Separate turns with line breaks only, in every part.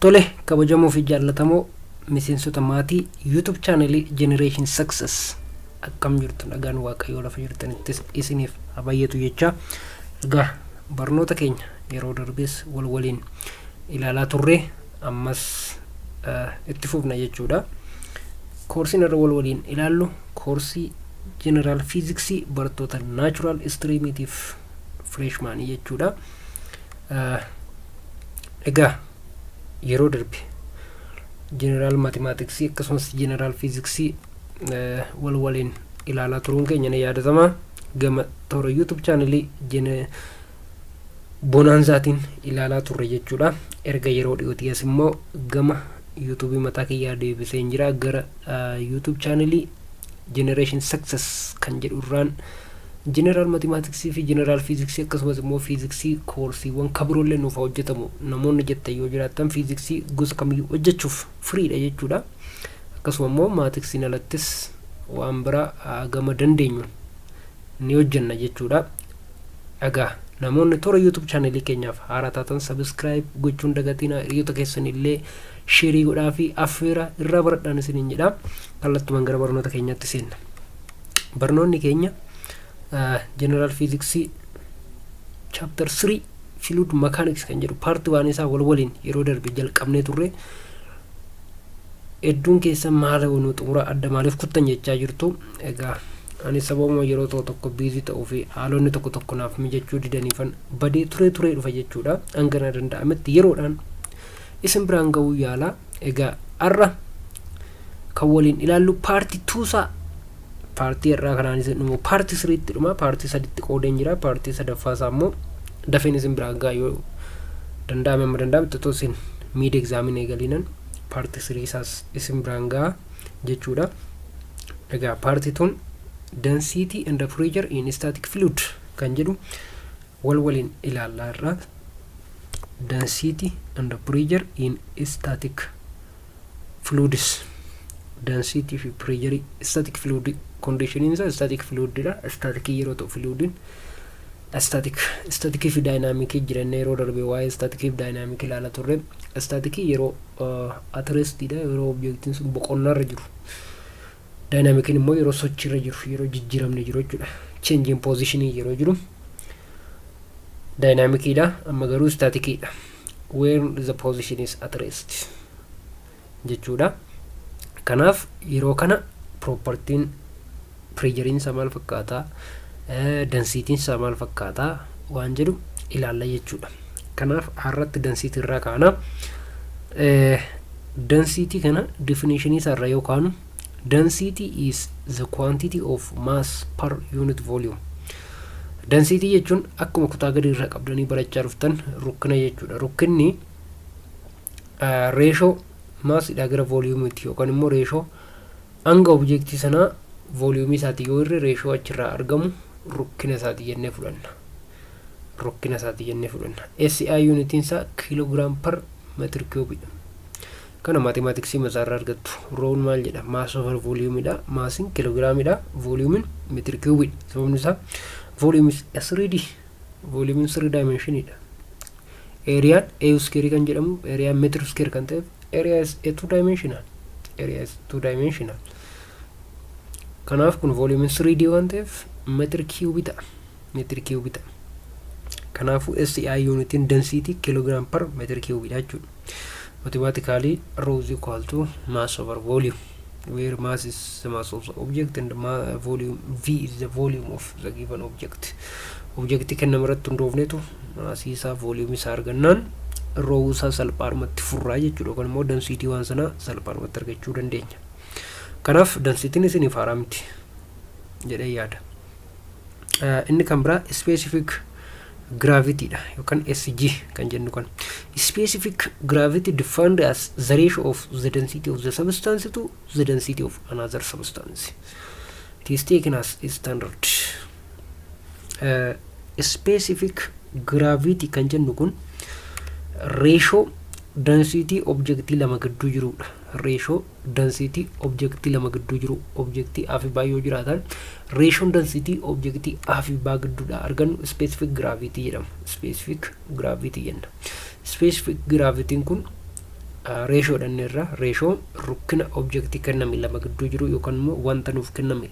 Tole, kabajamoo fi jaallatamoo miseensota maatii YouTube channelii Generation Success, akkam jirtu? Nagaan Waaqayyoo lafa jirtanittis isiniif haa baay'atu jecha. Egaa barnoota keenya yeroo darbees wal waliin ilaalaa turre, ammas itti fufna jechuudha. Koorsiin irra wal waliin ilaallu koorsii General Physicsii barattoota Natural Streamiitiif freshmanii jechuudha. Egaa yeroo darbe General Mathematicsii akkasumas General Physicsii wal waliin ilaalaa turuun keenya ni yaadatama. Gama toora YouTube channelii Bonaanzaatiin ilaalaa turre jechuudha. Erga yeroo dhiyootii as immoo gama YouTubeii mataa kiyyaa deebiseen jira. Gara YouTube channelii Generation Success kan jedhu irraan General Mathematicsii fi General Physicsii akkasumas immoo Physicsii koorsiiwwan kabiroollee nuuf hojjetamu namoonni jettan yoo jiraattan, Physicsii gosa kamiyyuu hojjechuuf firiidha jechuudha. Akkasuma immoo mathsiin alattis waan biraa gama dandeenyuun ni hojjenna jechuudha. Egaa namoonni toora YouTube channelii keenyaaf haaraa taatan subscribe gochuun dagatina, hiriyoota keessan illee shareii godhaa fi affeera, irraa baradhaan isiniin jedha. Kallattumaan gara barnoota keenyaatti seenna. Barnoonni keenya General Physicsii chapter 3 Fluid Mechanics kan jedhu part 1 isaa wal waliin yeroo darbe jalqabnee turre. Hedduun keessan maala nu xumura adda maaliif kuttan jechaa jirtu. Egaa ani sababuma yeroo tokko tokko busy ta'uu fi haalonni tokko tokko naaf mijachuu didaniifan badee turee turee dhufa jechuudha. Hanga na danda'ametti yeroodhaan isin biraan ga'uu yaala. Egaa har'a kan waliin ilaallu part twosaa. Partii irraa kanaan isin dhumu part threeitti dhuma, partii saditti qoodeen jira. Partii sadaffaasaa immoo dafeen isin biraan ga'a yoo danda'ame. Amma danda'ametti otoo isin mid examiin eegaliinan part three isaas isin biraan ga'a jechuudha. Egaa part twon density and pressure in static fluid kan jedhu wal waliin ilaallaa irraa. Density and pressure in static fluids, density fi pressure static fluid, condition isaa static fluid dha. Static yeroo ta'u fluidin static, static fi dynamic jiranne. Yeroo darbe waa'ee static fi dynamic ilaala turre. Static yeroo at rest dha, yeroo objectiin sun boqonnaarra jiru. Dynamicin immoo yeroo sochiirra jiru, yeroo jijjiiramni jiru jechuudha. Change in position yeroo jiru dynamicidha. Amma garuu staticidha, where the position is at rest jechuudha. Kanaaf yeroo kana propertiin pressureiin isaa maal fakkaataa, densityn isaa maal fakkaataa waan jedhu ilaalla jechuudha. Kanaaf har'atti density irraa kaana. Density kana definition isaa irra yoo kaanu, density is the quantity of mass per unit volume. Density jechuun akkuma kutaa gadi irraa qabdanii barachaa dhuftan rukkina jechuudha. Rukkinni ratio massiidhaa gara volumeiiti yookaan immoo ratio hanga objectii sanaa volumeii isaati yoo irre, ratio achirraa argamu rukkina isaati jennee fudhanna. Rukkina isaati jennee fudhanna. SI unitiin isaa kilogram per meter cubeiidha. Kana mathematicsii masaarraa argattu. Rhoon maal jedha? Mass over volumeiidha. Massiin kiloogiraamidha, volumeiin meter cubeiidha. Sababni isaa volume is 3D, volumeiin 3 dimensioniidha. Areaan A square kan jedhamu, areaan meter square kan ta'eef, area is a two dimensional, area is two dimensional. Kanaaf kun volumeiin 3D waan ta'eef meter cubeii ta'a, meter cubeii ta'a. Kanaafuu SI unitiin density kilogram per meter cubeiidha jechuudha. Mathematically, rho is equal to mass over volume, where mass is the mass of the object and volume v is the volume of the given object. Objectii kenname irratti hundoofnetu massii isaa, volume isaa argannaan rho isaa salphaadhumatti furraa jechuudha, yookaan immoo density waan sanaa salphaadhumatti argachuu dandeenya. Kanaaf densityn isiniif haaraa miti jedhee yaada. Inni kan biraa specific gravity dha yookaan SG kan jennu kan. Specific gravity defined as the ratio of the density of the substance to the density of another substance. It is taken as a standard. Specific gravity kan jennu kun ratio density objectii lama gidduu jirudha. Ratio density objectii lama gidduu jiru, objectii A fi B yoo jiraatan, ratioon density objectii A fi B gidduudha argannu specific gravity jedhama. Specific gravity jenna. Specific gravityn kun Ratio dhanneerra. Ratio rukkina objectii kenname lama gidduu jiru yookaan immoo wanta nuuf kenname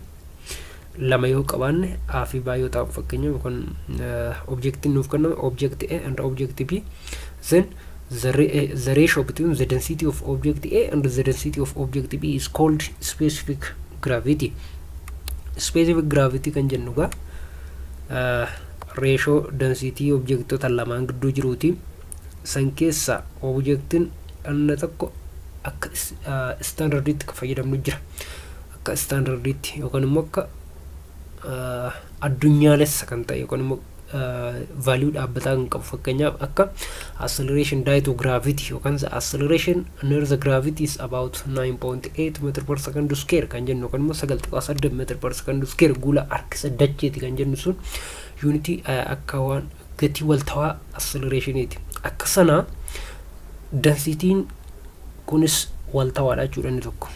lama yoo qabaanne, A fi B yoo ta'u fakkeenyaaf, yookaan objectiin nuuf kenname object A and object B, then the ratio between the density of object A and the density of object B is called specific gravity. Specific gravity kan jennu gaa ratio density objectota lamaan gidduu jiruuti. San keessa objectiin inni tokko akka standardiitti kan fayyadamnu jira. Akka standardiitti yookaan immoo akka addunyaalessa kan ta'e yookaan immoo value dhaabbataa kan qabu, fakkeenyaaf akka acceleration due to gravity yookaan the acceleration near the gravity is about 9.8 meter per second square kan jennu, yookaan immoo 9.8 meter per second square guula harkisa dacheeti kan jennu sun unitii akka waan gatii waltawaa accelerationiiti. Akka sana densityn kunis waltawaadha jechuudha. Inni tokko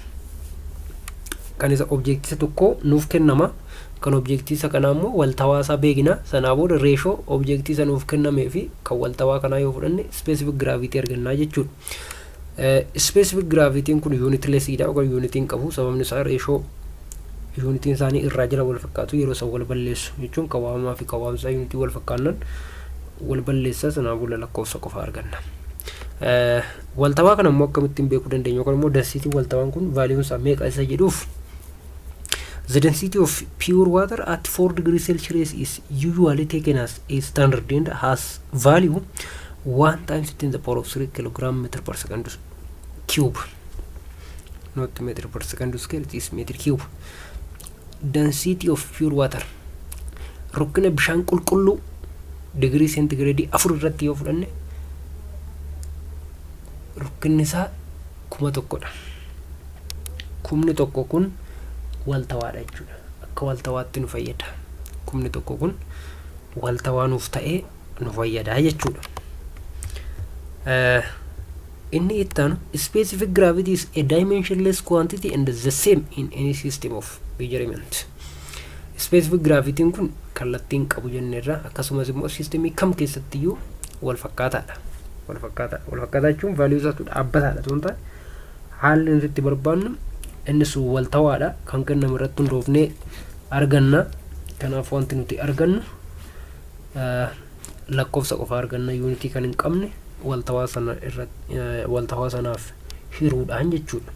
kan isa objectii tokko nuuf kennama, kan objectii isa kanaa immoo waltawaa isaa beekna. Sanaa booda ratio objectii isa nuuf kennamee fi kan waltawaa kanaa yoo fudhanne specific gravity argannaa jechuudha. Specific gravityn kun unitlessiidha yookaan unitiin qabu. Sababni isaa ratio unitiin isaanii irraa jala wal fakkaatu yeroo isaan wal balleessu jechuun kan waamamaa fi kan waamsaa unitii wal fakkaannan wal balleessaa, sanaa booda lakkoofsa qofa arganna. Waltawaa kana immoo akkamittiin beekuu dandeenya yookaan immoo density waltawaan kun valuen isaa meeqa isa jedhuuf, the density of pure water at 4 degrees Celsius is usually taken as a standard and has value 1 times 10 the power of 3 kilogram meter per second cube, not meter per second square, it is meter cube. Density of pure water, rukkina bishaan qulqulluu digirii seentigireedii 4 irratti yoo fudhanne, rukkinni isaa 1000dha. 1000 kun waltawaadha jechuudha. Akka waltawaatti nu fayyada. 1000 kun waltawaa nuuf ta'ee nu fayyada jechuudha. Inni itti aanu specific gravity is a dimensionless quantity and the same in any system of measurement. Specific gravity kun kallattiin qabu jenneerra, akkasumas immoo systemii kam keessattiyyuu wal fakkaataadha. Wal fakkaataadha. Wal fakkaataa jechuun value isaatu dhaabbataadha osoo hin taane, haalli nuti itti barbaannu inni sun waltawaadha, kan kennamu irratti hundoofnee arganna. Kanaaf wanti nuti argannu lakkoofsa qofa arganna, unitii kan hin qabne, waltawaa sana irratti waltawaa sanaaf hiruudhaan jechuudha.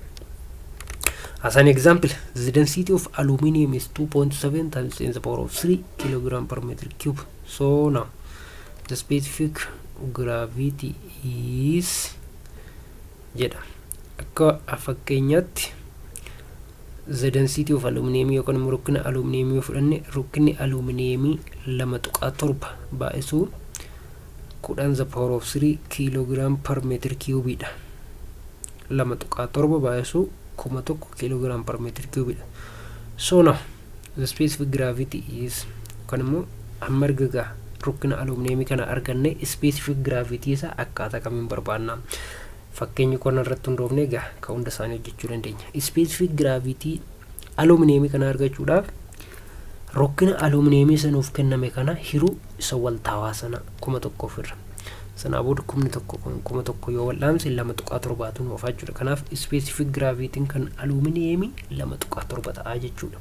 As an example, the density of aluminium is 2.7 times 10 to the power of 3 kilogram per meter cube. So now the specific gravity is jedha. Akka fakkeenyaatti the density of aluminium yookaan immoo rukkina aluminium yoo fudhanne, rukkinni aluminiumii 2.7 baay'isuu 10 the power of 3 kilogram per meter cubeidha. 2.7 baay'isuu 1000 kilogram per meter cubeidha. So now the specific gravity is, yookaan immoo amma erga gaa rukkina aluminiumii kana arganne, specific gravity isaa akkaataa kamiin barbaanna? Fakkeenya qonna irratti hundoofne egaa kan hunda isaanii hojjechuu dandeenya. Specific gravity aluminiumii kana argachuudhaaf rukkina aluminiumii sanuuf kenname kana hiruu isa waltaawaa sana 1000 ofirra. Sanaa booda 1000 kun 1000 yoo wal'aamse 2.7tu nu ofa jechuudha. Kanaaf specific gravityn kan aluminiumii 2.7 ta'a jechuudha.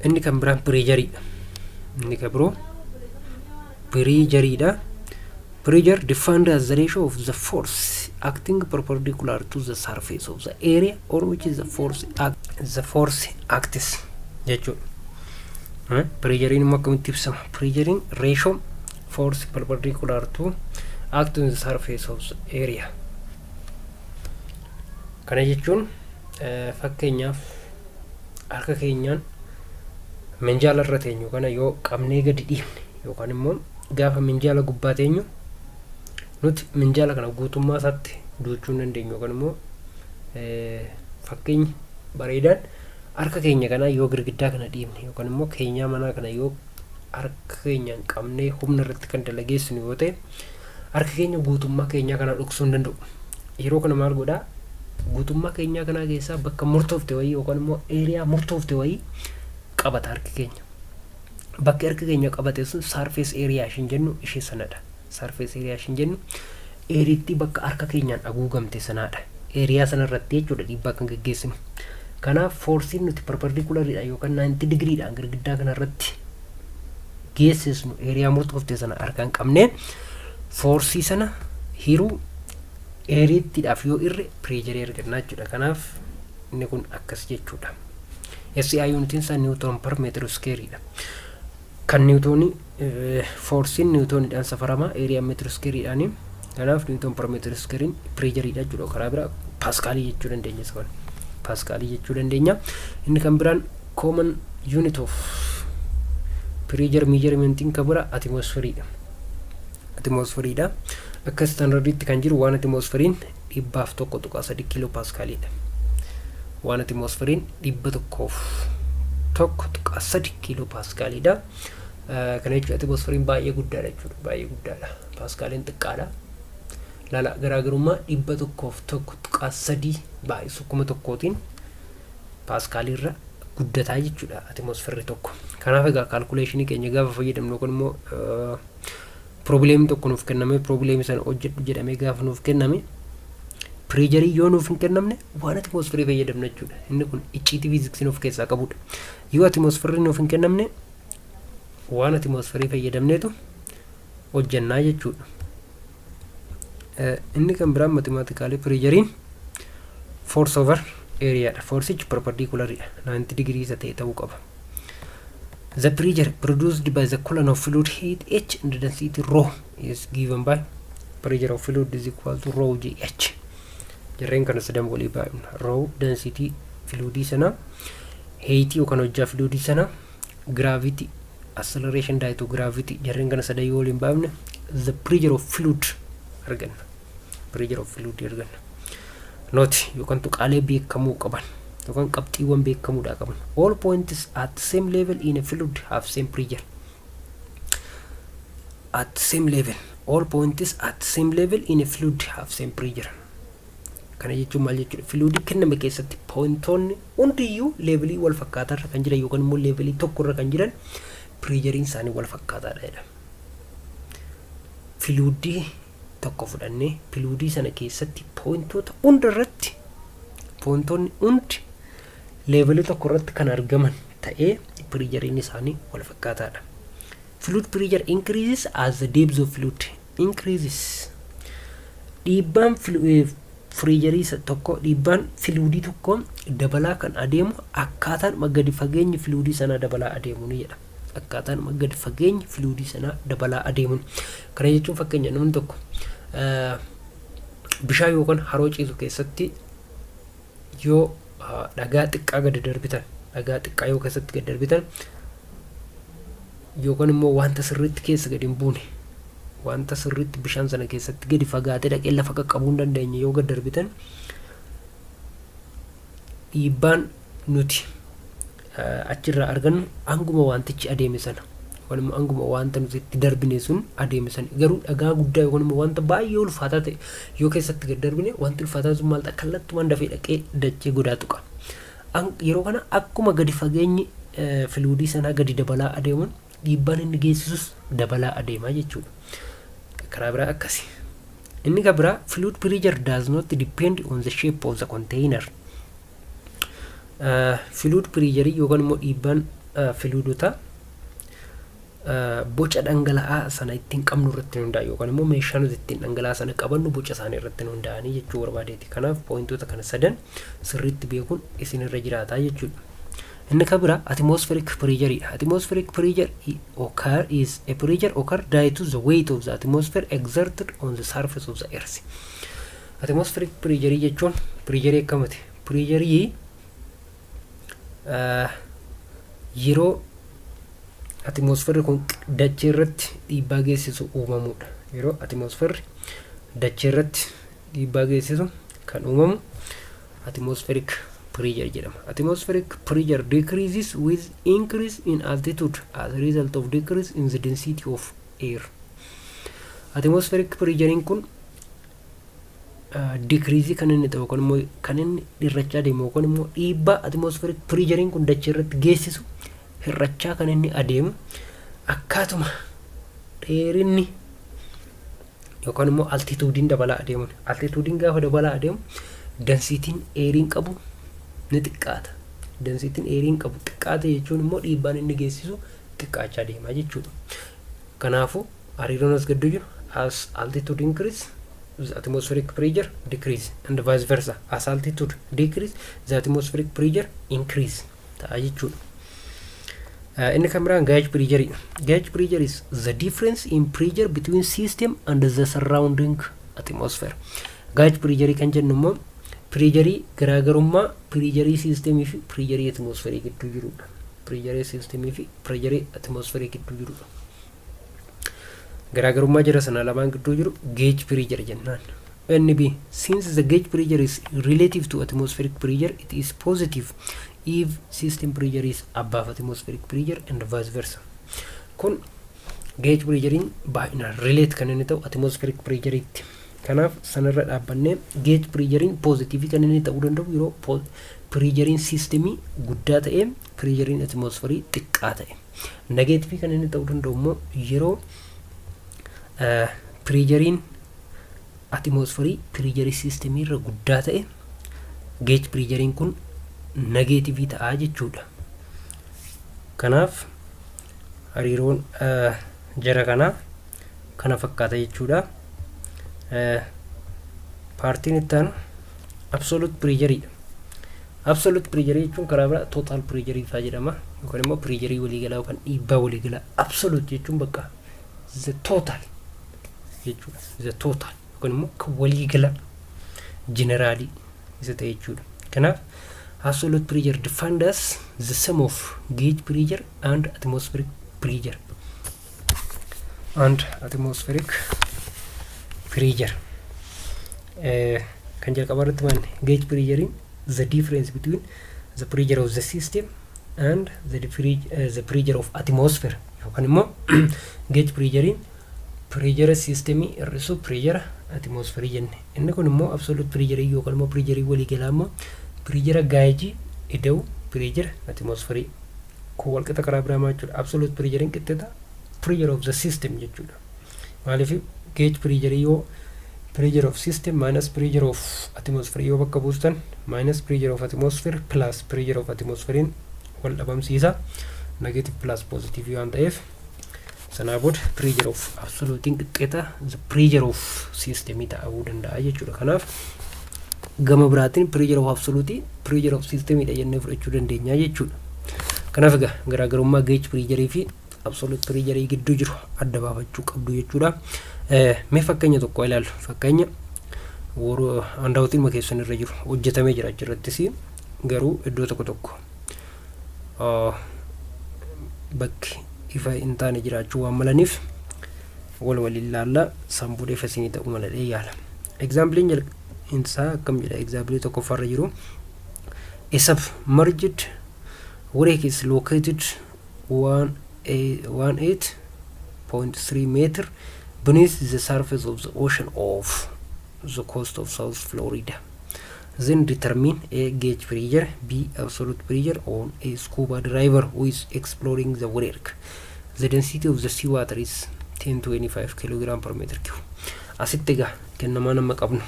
Inni kan biraan pressureiidha. Inni kan biroo pressureiidha. Pressure defined as the ratio of the force acting perpendicular to the surface of the area on which the force acts jechuudha. Pressureiin immoo akkamitti ibsama? Pressureiin ratio force perpendicular to act on the surface of the area. Kana jechuun fakkeenyaaf harka keenyaan minjaala irra teenyu kana yoo qabnee gadi dhiifne, yookaan immoo gaafa minjaala gubbaa teenyu, nuti minjaala kana guutummaa isaatti duuchuu hin dandeenyu, yookaan immoo fakkeenyi bareedaan harka keenya kana yoo girgiddaa kana dhiibne yookaan immoo keenyaa manaa kana yoo harka keenyaan qabnee humna irratti kan dalageessinu yoo ta'e, harka keenya guutummaa keenyaa kana dhoksuu hin danda'u. Yeroo kana maal godhaa? Guutummaa keenyaa kanaa keessaa bakka murtoofte wayii yookaan immoo area murtoofte wayii qabata harki keenya. Bakki harka keenya qabate sun surface area ishiin jennu ishee sanadha. Surface area ishiin jennu Areattii bakka harka keenyaan haguugamte sanaadha. Area sanarratti jechuudha dhiibbaa kan geggeessinu. Kanaaf forceiin nuti perpendiculariidha yookaan 90 digriidhaan girgiddaa kanarratti geessisnu area murtoofte sana harkaan qabnee forceii sana hiruu areattiidhaaf yoo irre pressureii argannaa jechuudha. Kanaaf inni kun akkas jechuudha. SI unitiin isaa newton per meter squareiidha. Kan newtonii forceiin newtoniidhaan safarama, areaan meter squareiidhaani. Kanaaf newton per meter squareiin pressureiidha jechuudha. Karaa biraa paaskaalii jechuu dandeenya isa kana. Paaskaalii jechuu dandeenya. Inni kan biraan common unit of pressure measurementiin kan bira atmosphereiidha. Atmosphereiidha. Akka standardiitti kan jiru one atmosphereiin 101.3 kiiloo paaskaaliidha. One atmosphereiin 101.3 kiiloo paaskaaliidha. Kana jechuun atmosphereiin baay'ee guddaadha jechuudha. Baay'ee guddaadha. Paaskaaliin xiqqaadha. Laala, garaagarummaa 101.3 baay'isu 1000tiin paaskaaliirra guddataa jechuudha atmosphereri tokko. Kanaaf egaa calculationii keenya gaafa fayyadamnu yookaan immoo problemii tokko nuuf kenname, problemii sana hojjedhu jedhamee gaafa nuuf kenname, pressureii yoo nuuf hin kennamne one atmosphereii fayyadamna jechuudha. Inni kun icciitii fiiziksii nuuf keessaa qabudha. Yoo atmosphereri nuuf hin kennamne one atmosphereii fayyadamneetu hojjannaa jechuudha. Inni kan biraan mathematically pressureiin force over areadha. Forceichi perpendicularidha. 90 digirii isa ta'e ta'uu qaba. The pressure produced by the column of fluid height h and density rho is given by pressure of fluid is equal to rho g h. Jarreen kana sadan walii baay'ina. Rho density fluidii sana, height yookaan hojjaa fluidii sana, gravity, acceleration due to gravity, jarreen kana sadan yoo waliin baay'ifne the pressure of fluid arganna. Pressure of fluid arganna. Note yookaan tuqaalee beekamuu qaban yookaan qabxiiwwan beekamuudhaa qaban. All points at same level in a fluid have same pressure. At same level. All points at same level in a fluid have same pressure. Kana jechuun maal jechuudha? Fluidii kenname keessatti pointoonni hundiyyuu levelii wal fakkaataarra kan jiran yookaan immoo levelii tokkorra kan jiran pressureiin isaanii wal fakkaataadha jedha. Fluidii tokko fudhannee fluidii sana keessatti pointoota hunda irratti pointoonni hundi levelii tokko irratti kan argaman ta'ee pressureiin isaanii wal fakkaataadha. Fluid pressure increases as the depth of fluid increases. Dhiibbaan pressureii tokko, dhiibbaan fluidii tokko dabalaa kan adeemu akkaataan gadi fageenyi fluidii sanaa dabalaa adeemu ni jedha. Akkaataan gadi fageenyi fluidii sanaa dabalaa adeemuun. Kana jechuun fakkeenya namni tokko bishaan yookaan haroo ciisu keessatti yoo dhagaa xiqqaa gadi darbitan, dhagaa xiqqaa yoo keessatti gadi darbitan yookaan immoo wanta sirriitti keessa gadi hin buune, wanta sirriitti bishaan sana keessatti gadi fagaatee dhaqee lafa qaqqabuu hin dandeenye yoo gad darbitan, dhiibbaan nuti achirraa argannu hanguma wantichi adeeme sana yookaan immoo hanguma wanta nuti itti darbine sun adeeme sana. Garuu dhagaa guddaa yookaan immoo wanta baay'ee ulfaataa ta'e yoo keessatti gad darbine, wanti ulfaataa sun maal ta'a? Kallattumaan dafee dhaqee dachee godaa tuqa. Yeroo kana akkuma gadi fageenyi fluidii sanaa gadi dabalaa adeemuun dhiibbaan inni geessisus dabalaa adeemaa jechuudha. Karaa biraa akkasi. Inni kan biraa fluid pressure does not depend on the shape of the container. Fluid pressure yookaan immoo dhiibbaan fluidota boca dhangala'aa sana ittiin qabnu irratti hundaa'u yookaan immoo meeshaa nuti ittiin dhangala'aa sana qabannu boca isaanii irratti hundaa'anii jechuu barbaadeeti. Kanaaf pointoota kana sadan sirriitti beekuun isinirra jiraataa jechuudha. Inni kan biraa atmospheric pressure dha. Atmospheric pressure occur is a pressure occur due to the weight of the atmosphere exerted on the surface of the earth. Atmospheric pressure jechuun pressure akkamiti? Pressure yeroo atmosferri kun dachee irratti dhiibbaa geessisu uumamudha. Yeroo atmosferri dachee irratti dhiibbaa geessisu kan uumamu atmospheric pressure jedhama. Atmospheric pressure decreases with increase in altitude as a result of decrease in the density of air. Atmospheric pressure kun decrease kan inni ta'u yookaan immoo kan inni hir'achaa deemu yookaan immoo dhiibbaa atmospheric pressure kun dachee irratti geessisu hir'achaa kan inni adeemu akkaatuma dheerinni Yookaan immoo altituudiin dabalaa adeemuun. Altituudiin gaafa dabalaa adeemu densityn airiin qabu ni xiqqaata. Densityn airiin qabu xiqqaate jechuun immoo dhiibbaan inni geessisu xiqqaachaa deema jechuudha. Kanaafuu hariiroon as gidduu jiru, as altitude increase, the atmospheric pressure decrease, and vice versa, as altitude decrease, the atmospheric pressure increase ta'a jechuudha. Inni kan biraan gauge pressure. Gauge pressure is the difference in pressure between system and the surrounding atmosphere. Gauge pressure kan jennu immoo pressurii garaagarummaa pressurii systemii fi pressurii atmosferii gidduu jirudha. Pressurii systemii fi pressurii atmosferii gidduu jirudha. Garaagarummaa jara sana lamaan gidduu jiru gauge pressure jennaan. NB, since the gauge pressure is relative to atmospheric pressure, it is positive if system pressure is above atmospheric pressure and vice versa. Kun gauge pressurein baay'inaan relate kan inni ta'u atmospheric pressure'itti. Kanaaf sanarra dhaabbannee gauge pressurein positive kan inni ta'uu danda'u yeroo pressurein systemii guddaa ta'e, pressurein atmosferii xiqqaa ta'e. Negative kan inni ta'uu danda'u immoo yeroo pressurein atmosferii pressurii systemii irra guddaa ta'e, gauge pressurein kun negative ta'aa jechuudha. Kanaaf hariiroon jara kanaa kana fakkaata jechuudha. Partiin itti aanu absolute pressureiidha. Absolute pressureii jechuun karaa biraa total pressureii faa jedhama, yookaan immoo pressureii waliigalaa yookaan dhiibbaa waliigalaa. Absolute jechuun bakka the total jechuudha. The total yookaan immoo kan waliigalaa generalii isa ta'e jechuudha. Kanaaf absolute pressure defined as the sum of gauge pressure and atmospheric pressure and atmospheric pressure. Kan jalqaba irratti maal, gauge pressure, the difference between the pressure of the system and the pressure of atmosphere, yookaan immoo gauge pressure pressure systemii hir'isuu pressure atmosphere jenne. Inni kun immoo absolute pressure yookaan immoo pressure waliigalaa immoo pressure gauge ida'u pressure atmosphere. Kun walqixa karaa biraa maal jechuudha? Absolute pressure qixxeeta pressure of the system jechuudha. Maaliif? Gauge pressure yoo pressure of system minus pressure of atmosphere yoo bakka buustan, minus pressure of atmosphere plus pressure of atmosphere wal dhabamsiisa, negative plus positive waan ta'eef. Sanaa booda pressure of absolutiin qixxeeta the pressure of system ta'uu danda'a jechuudha. Kanaaf gama biraatiin pressure of absolute pressure of system dha jennee fudhachuu dandeenya jechuudha. Kanaaf egaa garaagarummaa gauge pressure fi absolute pressure gidduu jiru adda baafachuu qabdu jechuudha. Mee fakkeenya tokko ilaallu. Fakkeenya handoutiin keessan irra jiru hojjetamee jira. Achirrattis garuu iddoo tokko tokko bakki ifa hin taane jiraachuu waan malaniif wal waliin laalla. Sanbooda ifa isinii ta'uu maladhee yaala. Exampleiin isaa akkam jedha? Exampleii tokkoffaarra jiru, a submerged wreck is located 18.3 meter beneath the surface of the ocean off the coast of South Florida. Then determine A. Gauge pressure, B. Absolute pressure on a scuba diver who is exploring the wreck. The density of the seawater is 1025 kilogram per meter cube. Asitti egaa kennamaa nama qabnu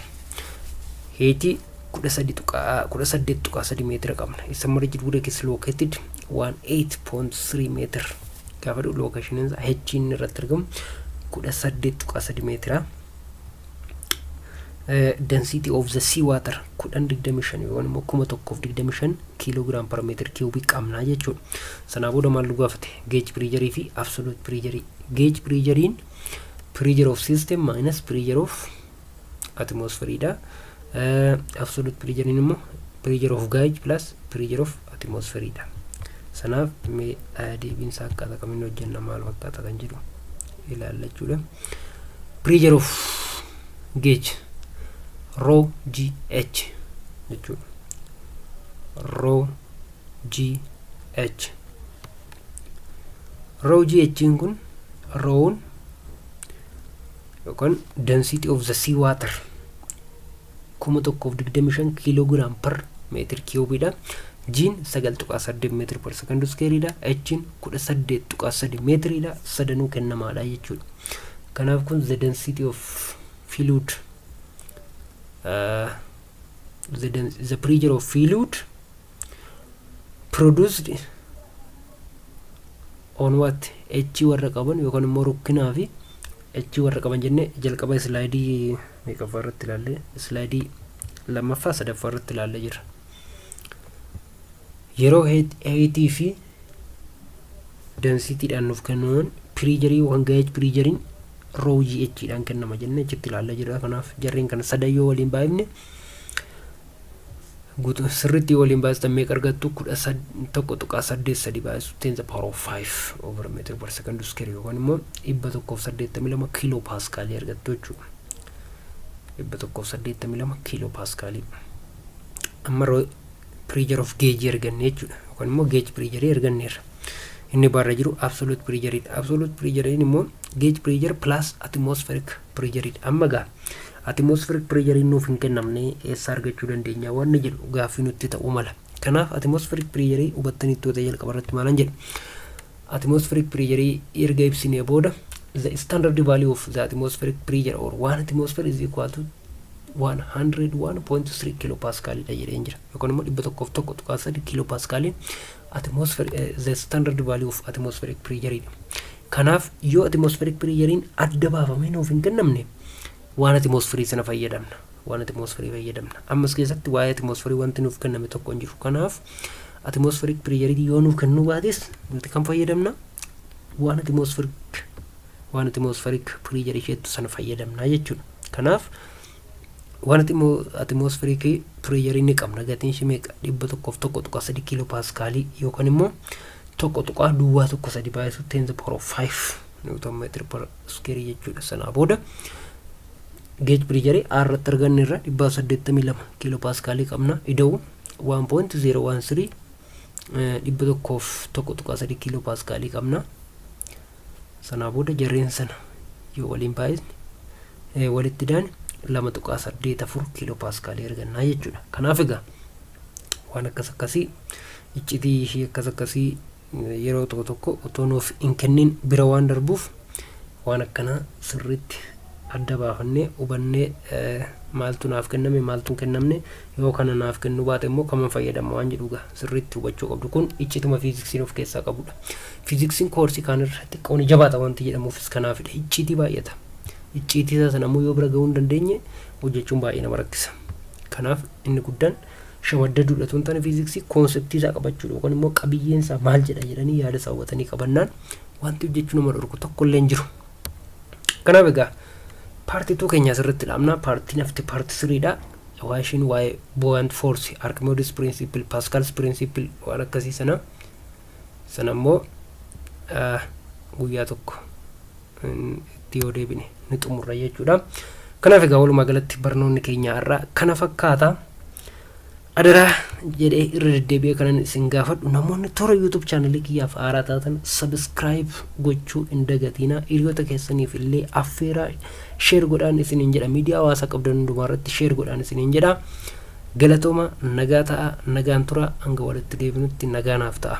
heightii 13.18 meetira qabna. Submerged wreck is located 18.3 meter gaafa dhufu, locationiin isaa hechiin irratti argamu 18.3 meetira. Density of the sea water 1025 yookaan immoo 1025 kilogram per meter cubeii qabnaa jechuudha. Sanaa booda maal nu gaafate? Gauge pressureii fi absolute pressureii. Gauge pressureiin pressure of system minus pressure of atmosphereidha. Absolute pressureiin immoo pressure of gauge plus pressure of atmosphereidha. Sanaaf mee deebiinsa akkaataa kamiin hojjenna, maal fakkaata kan jedhu ilaalla jechuudha. Pressure of gauge rho g h jechuudha. Rho g h, rho g h kun rhoon yookaan density of the sea water 1025 kilogram per meter cubeiidha. G'n 9.8 meter per second squareiidha. H'n 18.3 meetiriidha. Sadanuu kennamaadha jechuudha. Kanaaf kun the density of fluid, the pressure of fluid produced on what? H warra qaban yookaan immoo rukkinaa fi H warra qaban jennee jalqaba slide meeqaffaa irratti ilaalle? Slide lammaffaa, sadaffaa irratti ilaallee jira. Yeroo height fi densitydhaan nuuf kennaman, pressure yookaan gauge pressureiin rho g h dhaan kennama jennee achitti ilaallee jira. Kanaaf jarreen kana sadan yoo waliin baay'ifne, guutuu sirriitti waliin baay'istan meeqa argattu? 11.83 baay'isu 10 the power of 5 over meter per second square yookaan immoo 182 kiiloo paaskaalii argattu jechuudha. 182 kiiloo paaskaalii. Amma pressure of gauge arganne jechuudha yookaan immoo gauge pressure arganneerra. Inni barra jiru absolute pressureidha. Absolute pressureiin immoo gauge pressure plus atmospheric pressureidha. Amma gaa atmospheric pressureiin nuuf hin kennamne, eessaa argachuu dandeenya wanni jedhu gaaffii nutti ta'uu mala. Kanaaf atmospheric pressure hubattanii toota jalqaba irratti maalan jedhe? Atmospheric pressure erga ibsinee booda, the standard value of the atmospheric pressure or one atmosphere is equal to 101.3 kilo pascalidha jedheen jira, yookaan immoo 101.3 kilo pascaliin atmosphere, the standard value of atmospheric pressure dha. Kanaaf yoo atmospheric pressurein adda baafamee nuuf hin kennamne, waan atmosphere sana fayyadamna. Waan atmosphere fayyadamna. Ammas keessatti waa'ee atmosphere wanti nuuf kenname tokko hin jiru. Kanaaf atmospheric pressure yoo nuuf kennuu baates, nuti kan fayyadamna waan atmospheric pressure isheettu sana fayyadamna jechuudha. Kanaaf waan atmospheric pressure ni qabna. Gatiin ishee meeqa? 101.3 kiiloo paaskaalii yookaan immoo 1.013 baay'isu 10 the power of 5 newton meter per square jechuudha. Sanaa booda gauge pressure irratti arganne irra 182 kiiloo paaskaalii qabna, ida'u 1.013, 101.3 kiiloo paaskaalii qabna. Sanaa booda jarreen sana yoo waliin baay'isne, walitti daane, 2.84 kiiloo paaskaalii argannaa jechuudha. Kanaaf egaa waan akkas akkasii, iccitii ishii akkas akkasii yeroo tokko tokko otoo nuuf hin kennin bira waan darbuuf, waan akkanaa sirriitti adda baafannee hubannee, maaltu naaf kenname, maaltu hin kennamne, yoo kana naaf kennuu baate immoo kaman fayyadama waan jedhu gaa sirriitti hubachuu qabdu. Kun iccituma fiiziksiin of keessaa qabudha. Fiiziksiin koorsii kaanirra xiqqoon jabaata wanti jedhamuufis kanaafidha. Icciitii baay'ata. Icciitii isaa sana immoo yoo bira gahuu hin dandeenye, hojjechuun baay'ee nama rakkisa. Kanaaf inni guddaan shamaddaduudha otoo hin taane, fiiziksii concept isaa qabachuudha yookaan immoo qabiyyeen isaa maal jedha jedhanii yaada isaa hubatanii qabannaan, wanti hojjechuu nama dhorku tokko illee hin jiru. Kanaaf egaa part 2 keenya asirratti dhaabna. Partiin hafti part 3dha. Waa ishiin waa'ee buoyant force, Archimedes principle, Pascal's principle, waan akkasii sana sana immoo guyyaa tokko itti yoo deebine ni xumurra jechuudha. Kanaaf egaa walumaa galatti barnoonni keenya har'aa kana fakkaata. Adaraa jedhee irra deddeebi'ee kanan isin gaafadhu, namoonni toora YouTube channel kiyyaaf haaraa taatan subscribe gochuu hin dagatinaa. Hiriyoota keessaniif illee affeeraa, share godhaan isiniin jedha. Miidiyaa hawaasaa qabdan hundumaa irratti share godhaan isiniin jedha. Galatooma, nagaa ta'a, nagaan tura, hanga walitti deebinutti nagaa naaf ta'a.